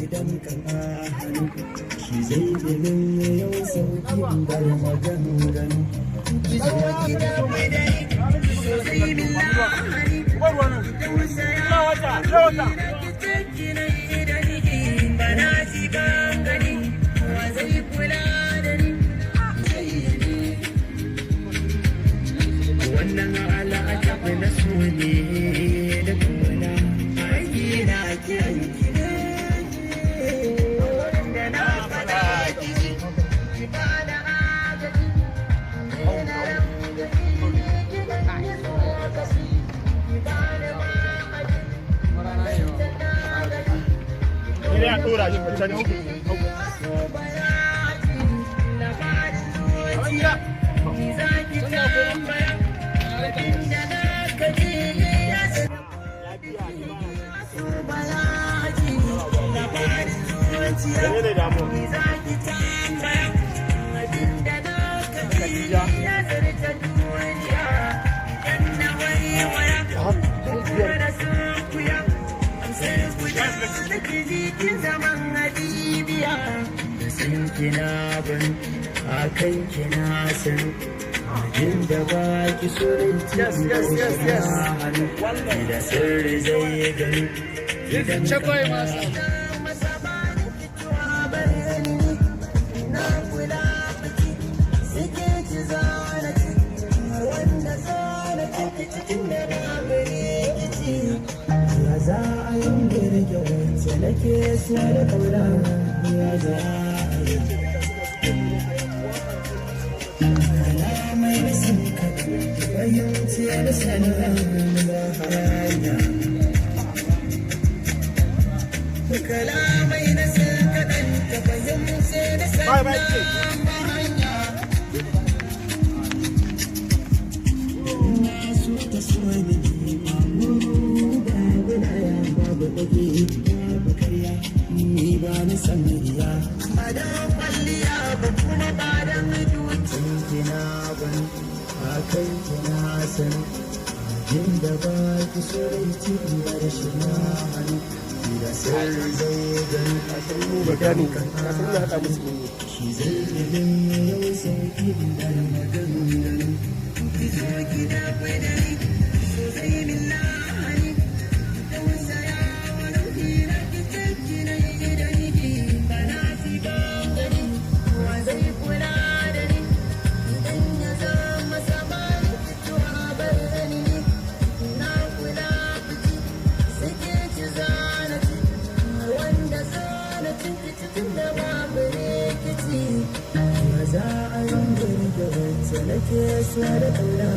Idan kan hannu shi zai min yau sauki bar maganganu. Ki zo ki damu da ni, so zai min lahani. Tausaya ki ce na yi da ni, ba na ji ban gani, wa zai kula da ni? Sai ni. Wannan al'ajabi na so ne da kauna, aiki na kiran ki ne. Da na faɗa ki ji, ki bada agaji. Ina rangaji, ki dan yi tsokaci, ki bani ma'aji. Da na gaji. Ina dora shi can ciki. So bayani, labarin zuciya, ni za ki tambaya. Abinda na kaji ya so bayani, labarin zuciya, Menene damuwa? ni za ki tambaya. Abinda na kaji ya zarta duniya. Idan na waiwaya, kuma na sunkuya, amsar guda nake ji kin zaman habibiya. Da san kina ban akan kina san abin da ba ki so Yes, yes, yes, yes. da sirri zai gani idan Chakwai masa. masa ba ni fitowa bare ni na kula biki suke ci zana ci wanda zana ci cikin da na bare kici ya za a yi girge wacce nake so da kauna ya za a yi kalamai da sun ka fahimci da sanin da hanya kalamai na sun kaɗan ta fahimci da Bye, bye, sanin da hanya na so ta so mini babu babu daya babu baki babu karya ni ba ni san riya ba da kwalliya ba kuma ba da duki kina ban akan kina san abin da ba ki so rai ci bar shi na hannu da sirri zai gani Gani, ka san ina haɗa musu ne. shi zai min yau sauki bar maganganu. Ki zo ki dafa da ni, so zai min lahani. Tausaya wa ruhi na ki ce ki na yi da ni, ba na ji ban gani, wa zai kula da ni? Idan ya zama sabanin fitowa bar ni, na kula biki suke ci zana ci wanda zana ci cikin da babu rikici. Ya za a yi girge wacce nake so da kauna?